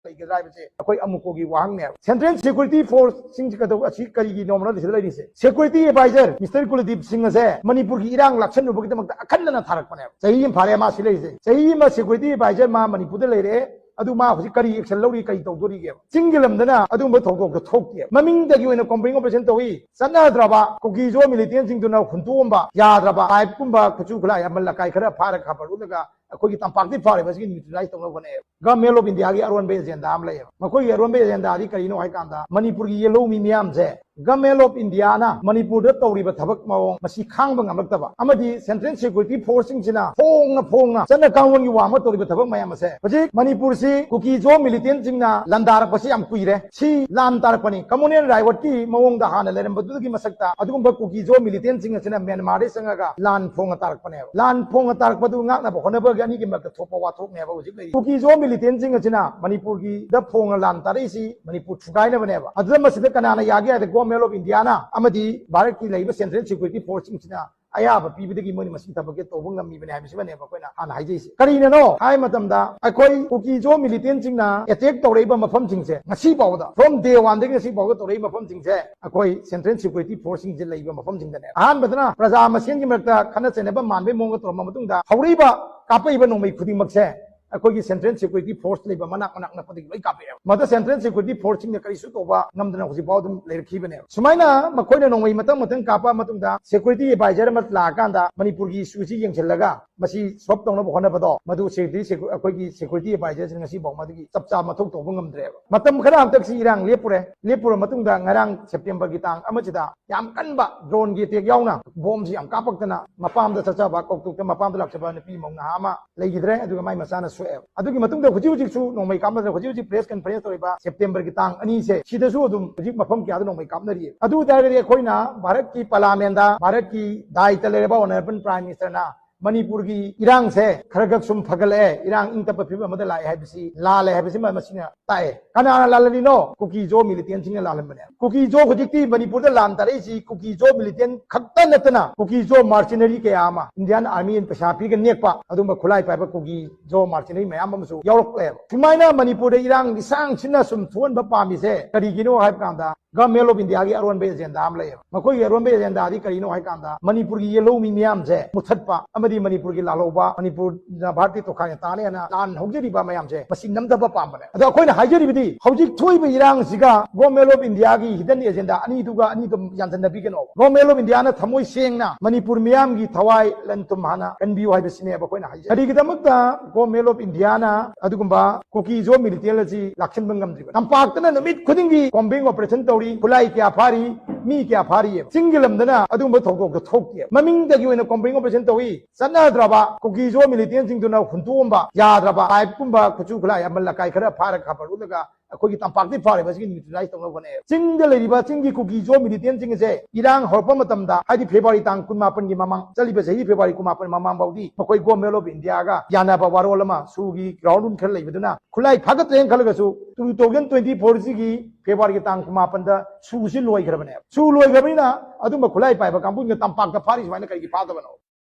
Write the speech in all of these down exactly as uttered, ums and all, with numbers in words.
ꯂꯩꯒꯗ꯭ꯔꯥ ꯍꯥꯏꯕꯁꯦ ꯑꯩꯈꯣꯏ ꯑꯃꯨꯛꯀꯣꯒꯤ ꯋꯥꯍꯪꯅꯦꯕ꯫ Central Security Force ꯁꯤꯡꯁꯤ ꯀꯩꯗꯧ-, ꯑꯁꯤ ꯀꯔꯤꯒꯤꯅꯣ ꯃꯔꯝꯗ ꯁꯤꯗ ꯂꯩꯔꯤꯁꯦ? Security Advisor Mister Kuldeep Singh ꯑꯁꯦ ꯃꯅꯤꯄꯨꯔꯒꯤ ꯏꯔꯥꯡ ꯂꯥꯛꯁꯟꯅꯕꯒꯤꯗꯃꯛꯇ ꯑꯈꯟꯅꯅ ꯊꯥꯔꯛꯄꯅꯦꯕ꯫ ꯆꯍꯤ ꯑꯃ ꯐꯥꯔꯦ ꯃꯥ ꯁꯤ ꯂꯩꯔꯤꯁꯦ꯫ ꯆꯍꯤ ꯑꯃ Security Advisor ꯃꯥ ꯃꯅꯤꯄꯨꯔꯗ ꯂꯩꯔꯦ꯫ ꯑꯗꯨ ꯃꯥ ꯍꯧꯖꯤꯛ ꯀꯔꯤ action ꯂꯧꯔꯤ, ꯀꯔꯤ ꯇꯧꯗꯣꯔꯤꯒꯦꯕ? ꯆꯤꯡꯒꯤ ꯂꯝꯗꯅ ꯑꯗꯨꯒꯨꯝꯕ ꯊꯧꯗꯣꯛꯇꯣ ꯊꯣꯛꯇꯦ꯫ ꯃꯃꯤꯡꯗꯒꯤ ꯑꯣꯏꯅ combing operation ꯇꯧꯏ꯫ ꯆꯠꯅꯗ꯭ꯔꯕ ꯀꯨꯀꯤꯖꯣ militant ꯁꯤꯡꯗꯨꯅ ꯍꯨꯟꯇꯣꯛꯑꯝꯕ ꯌꯥꯗ꯭ꯔꯕ tribe ꯀꯨꯝꯕ ꯈꯨꯠꯁꯨ ꯈꯨꯠꯂꯥꯏ ꯑꯃꯜ ꯑꯀꯥꯏ ꯈꯔ ꯐꯥꯔꯒ ꯈꯥꯄꯔ ꯎꯠꯂꯒ ꯑꯩꯈꯣꯏꯒꯤ ꯇꯝꯄꯥꯛꯇꯒꯤ ꯐꯥꯔꯤꯕ ꯑꯁꯤꯒꯤ neutralize ꯇꯧꯅꯕ ꯍꯣꯠꯅꯩ꯫ Government of India ꯒꯤ ꯑꯔꯣꯟꯕ agenda ꯑꯃ ꯂꯩꯌꯦꯕ꯫ ꯃꯈꯣꯏꯒꯤ ꯑꯔꯣꯟꯕ agenda ꯗꯤ ꯀꯔꯤꯅꯣ ꯍꯥꯏ ꯀꯥꯟꯗ, ꯃꯅꯤꯄꯨꯔꯒꯤ ꯌꯦꯜꯍꯧꯃꯤ ꯃꯤꯌꯥꯝꯁꯦ Government of India ꯅ ꯃꯅꯤꯄꯨꯔꯗ ꯇꯧꯔꯤꯕ ꯊꯕꯛ ꯃꯑꯣꯡ ꯃꯁꯤ ꯈꯥꯡꯕ ꯉꯝꯂꯛꯇꯕ ꯑꯃꯗꯤ Central Security Force ꯁꯤꯡꯁꯤꯅ ꯐꯣꯡꯅ ꯐꯣꯡꯅ ꯆꯠꯅ ꯀꯥꯡꯂꯣꯟꯒꯤ ꯋꯥꯡꯃ ꯇꯧꯔꯤꯕ ꯊꯕꯛ ꯃꯌꯥꯝ ꯑꯁꯦ ꯍꯧꯖꯤꯛ ꯃꯅꯤꯄꯨꯔꯁꯤ ꯀꯨꯀꯤꯖꯣ militant ꯁꯤꯡꯅ ꯂꯥꯟꯗꯥꯔꯛꯄꯁꯤ ꯌꯥꯝ ꯀꯨꯏꯔꯦ꯫ ꯁꯤ ꯂꯥꯟ ꯇꯥꯔꯛꯄꯅꯤ꯫ Communal riot ꯀꯤ ꯃꯑꯣꯡꯗ ꯍꯥꯟꯅ ꯂꯩꯔꯝꯕꯗꯨꯗꯒꯤ ꯃꯁꯛꯇ ꯑꯗꯨꯒꯨꯝꯕ ꯀꯨꯀꯤꯖꯣ militant ꯁꯤꯡ ꯑꯁꯤꯅ ꯃ꯭ꯌꯥꯟꯃꯥꯔꯗꯒꯤ ꯆꯪꯉꯒ ꯂꯥꯟ ꯐꯣꯡꯅ ꯇꯥꯔꯛꯄꯅꯦꯕ꯫ ꯂꯥꯟ ꯐꯣꯡꯅ ꯇꯥꯔꯛꯄꯗꯨ ꯉꯥꯛꯅꯕ ꯍꯣꯠꯅꯕꯒꯤ ꯑꯅꯤꯒꯤ ꯃꯔꯛꯇ ꯊꯣꯛꯄ ꯋꯥꯊꯣꯛꯅꯦꯕ ꯍꯧꯖꯤꯛ ꯂꯩꯔꯤ꯫ ꯀꯨꯀꯤꯖꯣ militant ꯁꯤꯡ ꯑꯁꯤꯅ ꯃꯅꯤꯄꯨꯔꯒꯤꯗ ꯐꯣꯡꯅ ꯂꯥꯟ ꯇꯥꯔꯛꯏꯁꯤ ꯃꯅꯤꯄꯨꯔ ꯊꯨꯒꯥꯏꯅꯕꯅꯦꯕ꯫ ꯑꯗꯨꯗ ꯃꯁꯤꯗ ꯀꯅꯥꯅ ꯌꯥꯒꯦ ꯍꯥꯏꯗ Government of India ꯅ ꯑꯃꯗꯤ ꯚꯥꯔꯠꯀꯤ ꯂꯩꯔꯤꯕ Central Security Force ꯁꯤꯡꯁꯤꯅ ꯑꯌꯥꯕ ꯄꯤꯕꯗꯒꯤ ꯃꯣꯏꯅ ꯃꯁꯤꯒꯤ ꯊꯕꯛꯁꯦ ꯇꯧꯕ ꯉꯝꯃꯤꯕꯅꯦ ꯍꯥꯏꯕꯁꯤꯃꯅꯦꯕ ꯑꯩꯈꯣꯏꯅ ꯍꯥꯟꯅ ꯍꯥꯏꯖꯩꯁꯦ꯫ ꯀꯔꯤꯅꯅꯣ ꯍꯥꯏ ꯃꯇꯝꯗ ꯑꯩꯈꯣꯏ ꯀꯨꯀꯤꯖꯣ militant ꯁꯤꯡꯅ attack ꯇꯧꯔꯛꯏꯕ ꯃꯐꯝꯁꯤꯡꯁꯦ ꯉꯁꯤ ꯐꯥꯎꯕꯗ, from day one ꯗꯒꯤ ꯉꯁꯤ ꯐꯥꯎꯕ ꯇꯧꯔꯛꯏꯕ ꯃꯐꯝꯁꯤꯡꯁꯦ ꯑꯩꯈꯣꯏ Central Security Force ꯁꯤꯡꯁꯦ ꯂꯩꯕ ꯃꯐꯝꯁꯤꯡꯗꯅꯦ꯫ ꯑꯍꯥꯟꯕꯗꯅ ꯄ꯭ꯔꯖꯥ ꯃꯁꯦꯟꯒꯤ ꯃꯔꯛꯇ ꯈꯠꯅ ꯆꯩꯅꯕ ꯃꯥꯟꯕꯒꯤ ꯃꯑꯣꯡꯗ ꯇꯧꯔꯝꯕ ꯃꯇꯨꯡꯗ ꯍꯧꯔꯛꯏꯕ ꯀꯥꯞꯄꯛꯏꯕ ꯅꯣꯡꯃꯩ ꯈꯨꯗꯤꯡꯃꯛꯁꯦ ꯑꯩꯈꯣꯏꯒꯤ Central Security Force ꯂꯩꯕ ꯃꯅꯥꯛ ꯃꯅꯥꯛ ꯅꯛꯄꯗꯒꯤ ꯂꯣꯏ ꯀꯥꯞꯄꯛꯑꯦꯕ꯫ ꯃꯗꯨ Central Security Force ꯁꯤꯡꯅ ꯀꯔꯤꯁꯨ ꯇꯧꯕ ꯉꯝꯗꯅ ꯍꯧꯖꯤꯛꯐꯥꯎ ꯑꯗꯨꯝ ꯂꯩꯔꯛꯈꯤꯕꯅꯦꯕ꯫ ꯁꯨꯃꯥꯏꯅ ꯃꯈꯣꯏꯅ ꯅꯣꯡꯃꯩ ꯃꯊꯪ ꯃꯊꯪ ꯀꯥꯞꯄ ꯃꯇꯨꯡꯗ Security Advisor ꯑꯃ ꯂꯥꯛꯑꯀꯥꯟꯗ ꯃꯅꯤꯄꯨꯔꯒꯤ issue ꯁꯤ ꯌꯦꯡꯁꯤꯜꯂꯒ ꯃꯁꯤ solve ꯇꯧꯅꯕ ꯍꯣꯠꯅꯕꯗꯣ, ꯃꯗꯨ Security, Secu-, ꯑꯩꯈꯣꯏꯒꯤ Security Advisor ꯁꯤꯡ ꯉꯁꯤ ꯐꯥꯎ ꯃꯗꯨꯒꯤ ꯆꯞ ꯆꯥꯕ ꯃꯊꯧ ꯇꯧꯕ ꯉꯝꯗ꯭ꯔꯦꯕ꯫ ꯃꯇꯝ ꯈꯔ ꯍꯟꯗꯛꯁꯤ ꯏꯔꯥꯡ ꯂꯦꯞꯄꯨꯔꯦ꯫ ꯂꯦꯞꯄꯨꯔ ꯃꯇꯨꯡꯗ ꯉꯔꯥꯡ September ꯒꯤ ꯇꯥꯡ ꯑꯃꯁꯤꯗ ꯌꯥꯝ ꯀꯟꯕ drone ꯒꯤ attack ꯌꯥꯎꯅ ꯕꯣꯝꯁꯤ ꯌꯥꯝ ꯀꯥꯞꯄꯛꯇꯅ ꯃꯄꯥꯝꯗ ꯆꯠꯆꯕ, ꯀꯧꯇꯨꯛꯇ ꯃꯄꯥꯝꯗ ꯂꯥꯛꯆꯕ ꯅꯨꯄꯤ ꯃꯧ ꯅꯍꯥ ꯑꯃ ꯂꯩꯈꯤꯗ꯭ꯔꯦ, ꯑꯗꯨꯒ ꯃꯥꯏ ꯃꯆꯥꯅ ꯁꯣꯛꯑꯦꯕ꯫ ꯑꯗꯨꯒꯤ ꯃꯇꯨꯡꯗ ꯍꯧꯖꯤꯛ ꯍꯧꯖꯤꯛꯁꯨ ꯅꯣꯡꯃꯩ ꯀꯥꯞꯅꯗꯅ ꯍꯧꯖꯤꯛ ꯍꯧꯖꯤꯛ press conference ꯇꯧꯔꯤꯕ September ꯒꯤ ꯇꯥꯡ ꯑꯅꯤꯁꯦ, ꯁꯤꯗꯁꯨ ꯑꯗꯨꯝ ꯍꯧꯖꯤꯛ ꯃꯐꯝ ꯀꯌꯥꯗ ꯅꯣꯡꯃꯩ ꯀꯥꯞꯅꯔꯤ꯫ ꯑꯗꯨ ꯑꯣꯏ ꯇꯥꯔꯒꯗꯤ ꯑꯩꯈꯣꯏꯅ ꯚꯥꯔꯠꯀꯤ Parliament ꯗ ꯚꯥꯔꯠꯀꯤ ꯗꯥꯏꯇ ꯂꯩꯔꯕ Honourable Prime Minister ꯅ ꯃꯅꯤꯄꯨꯔꯒꯤ ꯏꯔꯥꯡꯁꯦ ꯈꯔ ꯈꯛ ꯁꯨꯝ ꯐꯒꯠꯂꯛꯑꯦ, ꯏꯔꯥꯡ ꯏꯪ ꯇꯞꯄ ꯐꯤꯕꯝ ꯑꯃꯗ ꯂꯥꯛꯑꯦ ꯍꯥꯏꯕꯁꯤ ꯂꯥꯜꯂꯦ ꯍꯥꯏꯕꯁꯤꯃ ꯃꯁꯤꯅ ꯇꯥꯛꯑꯦ꯫ ꯀꯅꯥꯅ ꯂꯥꯜꯍꯜꯂꯤꯅꯣ? ꯀꯨꯀꯤ ꯖꯣ ꯃꯤꯂꯤꯇꯦꯟꯁꯤꯡꯅ ꯂꯥꯜꯍꯟꯕꯅꯦ꯫ ꯀꯨꯀꯤ ꯖꯣ ꯍꯧꯖꯤꯛꯇꯤ ꯃꯅꯤꯄꯨꯔꯗ ꯂꯥꯟ ꯇꯥꯔꯛꯏꯁꯤ ꯀꯨꯀꯤ ꯖꯣ ꯃꯤꯂꯤꯇꯦꯟ ꯈꯛꯇ ꯅꯠꯇꯅ ꯀꯨꯀꯤ ꯖꯣ ꯃꯥꯔꯁꯤꯅꯔꯤ ꯀꯌꯥ ꯑꯃ ꯏꯟꯗꯤꯌꯥꯟ ꯑꯥꯔꯃꯤꯅ ꯄꯩꯁꯥ ꯄꯤꯔꯒ ꯅꯦꯛꯄ ꯑꯗꯨꯒꯨꯝꯕ ꯈꯨꯠꯂꯥꯏ ꯄꯥꯏꯕ ꯀꯨꯀꯤ ꯖꯣ ꯃꯥꯔꯁꯤꯅꯔꯤ ꯃꯌꯥꯝ ꯑꯃꯁꯨ ꯌꯥꯎꯔꯛꯂꯦꯕ꯫ ꯁꯨꯃꯥꯏꯅ ꯃꯅꯤꯄꯨꯔꯗ ꯏꯔꯥꯡ ꯂꯤꯁꯥꯡ ꯁꯤꯟꯅ ꯁꯨꯝ ꯊꯣꯛꯍꯟꯕ ꯄꯥꯝꯃꯤꯁꯦ ꯀꯔꯤꯒꯤꯅꯣ ꯍꯥꯏꯕ ꯀꯥꯟꯗ Government of Indiaꯒꯤ ꯑꯔꯣꯟꯕ ꯑꯦꯖꯦꯟꯗꯥ ꯑꯃ ꯂꯩꯌꯦꯕ꯫ ꯃꯈꯣꯏꯒꯤ ꯑꯔꯣꯟꯕ ꯑꯦꯖꯦꯟꯗꯥꯗꯤ ꯀꯔꯤꯅꯣ ꯍꯥꯏ ꯀꯥꯟꯗ ꯃꯅꯤꯄꯨꯔꯒꯤ ꯌꯦꯜꯍꯧꯃꯤ ꯃꯤꯌꯥꯝꯁꯦ ꯃꯨꯊꯠꯄ ꯑꯃꯗꯤ ꯃꯅꯤꯄꯨꯔꯒꯤ ꯂꯥꯜꯍꯧꯕ, ꯃꯅꯤꯄꯨꯔꯅ ꯚꯥꯔꯠꯀꯤ ꯇꯣꯈꯥꯏꯅ ꯇꯥꯅꯤ ꯍꯥꯏꯅ ꯂꯥꯟ ꯍꯧꯖꯔꯤꯕ ꯃꯌꯥꯝꯁꯦ ꯃꯁꯤ ꯅꯝꯊꯕ ꯄꯥꯝꯕꯅꯦ꯫ ꯑꯗꯣ ꯑꯩꯈꯣꯏꯅ ꯍꯥꯏꯖꯔꯤꯕꯗꯤ ꯍꯧꯖꯤꯛ ꯊꯣꯛꯏꯕ ꯏꯔꯥꯡꯁꯤꯒ Government of Indiaꯒꯤ hidden agenda ꯑꯅꯤꯗꯨꯒ ꯑꯅꯤꯗꯨ ꯌꯥꯟꯁꯤꯟꯅꯕꯤꯒꯅꯣ꯫ Government of Indiaꯅ ꯊꯃꯣꯏ ꯁꯦꯡꯅ ꯃꯅꯤꯄꯨꯔ ꯃꯤꯌꯥꯝꯒꯤ ꯊꯋꯥꯏ ꯂꯟ ꯊꯨꯝ ꯍꯥꯟꯅ ꯀꯟꯕꯤꯌꯨ ꯍꯥꯏꯕꯁꯤꯅꯦꯕ ꯑꯩꯈꯣꯏꯅ ꯍꯥꯏꯖꯩ꯫ ꯀꯔꯤꯒꯤꯗꯃꯛꯇ Government of Indiaꯅ ꯑꯗꯨꯒꯨꯝꯕ ꯀꯨꯀꯤ ꯖꯣ ꯃꯤꯂꯤꯇꯦꯟ ꯑꯁꯤ ꯂꯥꯛꯁꯤꯟꯕ ꯉꯝꯗ꯭ꯔꯤꯕ? ꯇꯝꯄꯥꯛꯇꯅ ꯅꯨꯃꯤꯠ ꯈꯨꯗꯤꯡꯒꯤ combing operation ꯇꯧꯔꯤ, ꯈꯨꯠꯂꯥꯏ ꯀꯌꯥ ꯐꯥꯔꯤ, ꯃꯤ ꯀꯌꯥ ꯐꯥꯔꯤꯑꯕ꯫ ꯆꯤꯡꯒꯤ ꯂꯝꯗꯅ ꯑꯗꯨꯒꯨꯝꯕ ꯊꯧꯗꯣꯛꯇꯣ ꯊꯣꯛꯇꯦ꯫ ꯃꯃꯤꯡꯗꯒꯤ ꯑꯣꯏꯅ combing operation ꯇꯧꯏ꯫ ꯆꯠꯅꯗ꯭ꯔꯕ ꯀꯨꯀꯤ ꯖꯣ ꯃꯤꯂꯤꯇꯦꯟꯁꯤꯡꯗꯨꯅ ꯍꯨꯟꯇꯣꯛꯑꯝꯕ ꯌꯥꯗ꯭ꯔꯕ ꯄꯥꯏꯞꯀꯨꯝꯕ ꯈꯨꯠꯁꯨ ꯈꯨꯠꯂꯥꯏ ꯑꯃꯜ ꯑꯀꯥꯏ ꯈꯔ ꯐꯥꯔꯒ ꯈꯥꯄꯔꯨꯠꯂꯒ ꯑꯩꯈꯣꯏꯒꯤ ꯇꯝꯄꯥꯛꯇꯤ ꯐꯥꯔꯤꯕ ꯑꯁꯤꯒꯤ neutralize ꯇꯧꯅꯕ ꯍꯣꯠꯅꯩ꯫ ꯆꯤꯡꯗ ꯂꯩꯔꯤꯕ ꯆꯤꯡꯒꯤ ꯀꯨꯀꯤ ꯖꯣ ꯃꯤꯂꯤꯇꯦꯟꯁꯤꯡ ꯑꯁꯦ ꯏꯔꯥꯡ ꯍꯧꯔꯛꯄ ꯃꯇꯝꯗ, ꯍꯥꯏꯗꯤ ꯐꯦꯕ꯭ꯔꯨꯋꯥꯔꯤ ꯇꯥꯡ ꯀꯨꯟꯃꯥꯄꯟꯒꯤ ꯃꯃꯥꯡ, ꯆꯠꯂꯤꯕ ꯆꯍꯤ ꯐꯦꯕ꯭ꯔꯨꯋꯥꯔꯤ ꯀꯨꯟꯃꯥꯄꯟ ꯃꯃꯥꯡ ꯐꯥꯎꯗꯤ ꯃꯈꯣꯏ Government of Indiaꯒ ꯌꯥꯅꯕ ꯋꯥꯔꯣꯜ ꯑꯃ ꯁꯨꯒꯤ ground rule ꯈꯔ ꯂꯩꯕꯗꯨꯅ ꯈꯨꯠꯂꯥꯏ ꯐꯥꯒꯠꯇ꯭ꯔꯦꯅ ꯈꯜꯂꯒꯁꯨ two thousand twenty fourꯁꯤꯒꯤ ꯐꯦꯕ꯭ꯔꯨꯋꯥꯔꯤꯒꯤ ꯇꯥꯡ ꯀꯨꯟꯃꯥꯄꯟꯗ ꯁꯨꯁꯤ ꯂꯣꯏꯈ꯭ꯔꯕꯅꯦꯕ꯫ ꯁꯨ ꯂꯣꯏꯈ꯭ꯔꯕꯅꯤꯅ ꯑꯗꯨꯝꯕ ꯈꯨꯠꯂꯥꯏ ꯄꯥꯏꯕ ꯀꯥꯡꯕꯨꯅ ꯇꯝꯄꯥꯛꯇ ꯐꯥꯔꯤ ꯁꯨꯃꯥꯏꯅ ꯀꯔꯤꯒꯤ ꯐꯥꯗꯕꯅꯣ?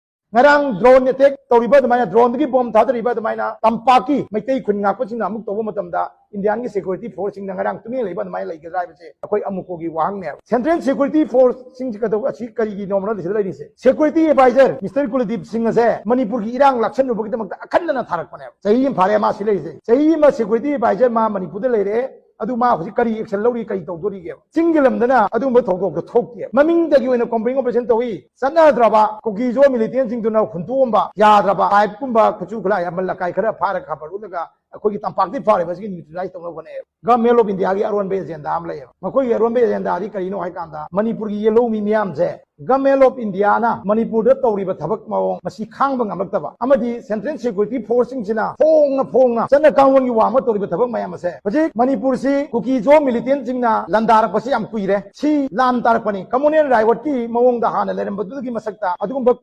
ꯉꯔꯥꯡ drone attack ꯇꯧꯔꯤꯕ ꯑꯗꯨꯃꯥꯏꯅ, droneꯗꯒꯤ bomb ꯊꯥꯗꯔꯤꯕ ꯑꯗꯨꯃꯥꯏꯅ ꯇꯝꯄꯥꯛꯀꯤ ꯃꯩꯇꯩ ꯈꯨꯟ ꯉꯥꯛꯄꯁꯤꯡꯅ ꯑꯃꯨꯛ ꯇꯧꯕ ꯃꯇꯝꯗ Indianꯒꯤ security forceꯁꯤꯡꯅ ꯉꯔꯥꯡ ꯇꯨꯃꯤꯟꯅ ꯂꯩꯕ ꯑꯗꯨꯃꯥꯏꯅ ꯂꯩꯒꯗ꯭ꯔꯥ ꯍꯥꯏꯕꯁꯦ ꯑꯩꯈꯣꯏ ꯑꯃꯨꯛꯀꯣꯒꯤ ꯋꯥꯍꯪꯅꯦꯕ꯫ Central Security Forceꯁꯤꯡꯁꯤ ꯀꯩꯗꯧ-, ꯑꯁꯤ ꯀꯔꯤꯒꯤꯅꯣ ꯃꯔꯝꯗ ꯁꯤꯗ ꯂꯩꯔꯤꯁꯦ? Security advisor Mister ꯀꯨꯜꯗꯤꯞ ꯁꯤꯡ ꯑꯁꯦ ꯃꯅꯤꯄꯨꯔꯒꯤ ꯏꯔꯥꯡ ꯂꯥꯛꯁꯟꯅꯕꯒꯤꯗꯃꯛꯇ ꯑꯈꯟꯅꯅ ꯊꯥꯔꯛꯄꯅꯦꯕ꯫ ꯆꯍꯤ ꯑꯃ ꯐꯥꯔꯦ ꯃꯥ ꯁꯤ ꯂꯩꯔꯤꯁꯦ꯫ ꯆꯍꯤ ꯑꯃ security advisor ꯃꯥ ꯃꯅꯤꯄꯨꯔꯗ ꯂꯩꯔꯦ꯫ ꯑꯗꯨ ꯃꯥ ꯍꯧꯖꯤꯛ ꯀꯔꯤ action ꯂꯧꯔꯤ, ꯀꯔꯤ ꯇꯧꯗꯣꯔꯤꯒꯦꯕ? ꯆꯤꯡꯒꯤ ꯂꯝꯗꯅ ꯑꯗꯨꯒꯨꯝꯕ ꯊꯧꯗꯣꯛꯇꯣ ꯊꯣꯛꯇꯦ꯫ ꯃꯃꯤꯡꯗꯒꯤ ꯑꯣꯏꯅ combing operation ꯇꯧꯏ, ꯆꯠꯅꯗ꯭ꯔꯕ ꯀꯨꯀꯤ ꯖꯣ ꯃꯤꯂꯤꯇꯦꯟꯁꯤꯡꯗꯨꯅ ꯍꯨꯟꯇꯣꯛꯑꯝꯕ ꯌꯥꯗ꯭ꯔꯕ ꯄꯥꯏꯞꯀꯨꯝꯕ ꯈꯨꯠꯁꯨ ꯈꯨꯠꯂꯥꯏ ꯑꯃꯜ ꯑꯀꯥꯏ ꯈꯔ ꯐꯥꯔꯒ ꯈꯥꯄꯔꯨꯠꯂꯒ ꯑꯩꯈꯣꯏꯒꯤ ꯇꯝꯄꯥꯛꯇꯤ ꯐꯥꯔꯤꯕ ꯑꯁꯤꯒꯤ neutralize ꯇꯧꯅꯕ ꯍꯣꯠꯅꯩꯌꯦꯕ꯫ Government of Indiaꯒꯤ ꯑꯔꯣꯟꯕ ꯑꯦꯖꯦꯟꯗꯥ ꯑꯃ ꯂꯩꯌꯦꯕ꯫ ꯃꯈꯣꯏꯒꯤ ꯑꯔꯣꯟꯕ ꯑꯦꯖꯦꯟꯗꯥꯗꯤ ꯀꯔꯤꯅꯣ ꯍꯥꯏ ꯀꯥꯟꯗ ꯃꯅꯤꯄꯨꯔꯒꯤ ꯌꯦꯜꯍꯧꯃꯤ ꯃꯤꯌꯥꯝꯁꯦ Government of Indiaꯅ ꯃꯅꯤꯄꯨꯔꯗ ꯇꯧꯔꯤꯕ ꯊꯕꯛ ꯃꯑꯣꯡ ꯃꯁꯤ ꯈꯥꯡꯕ ꯉꯝꯂꯛꯇꯕ ꯑꯃꯗꯤ Central Security Forceꯁꯤꯡꯁꯤꯅ ꯐꯣꯡꯅ ꯐꯣꯡꯅ ꯆꯠꯅ ꯀꯥꯡꯂꯣꯟꯒꯤ ꯋꯥꯡꯃ ꯇꯧꯔꯤꯕ ꯊꯕꯛ ꯃꯌꯥꯝ ꯑꯁꯦ ꯍꯧꯖꯤꯛ ꯃꯅꯤꯄꯨꯔꯁꯤ ꯀꯨꯀꯤ ꯖꯣ ꯃꯤꯂꯤꯇꯦꯟꯁꯤꯡꯅ ꯂꯥꯟꯗꯥꯔꯛꯄꯁꯤ ꯌꯥꯝ ꯀꯨꯏꯔꯦ꯫ ꯁꯤ ꯂꯥꯟ ꯇꯥꯔꯛꯄꯅꯤ꯫ Communal riotꯀꯤ ꯃꯑꯣꯡꯗ ꯍꯥꯟꯅ ꯂꯩꯔꯝꯕꯗꯨꯒꯤ ꯃꯁꯛꯇ ꯑꯗꯨꯒꯨꯝꯕ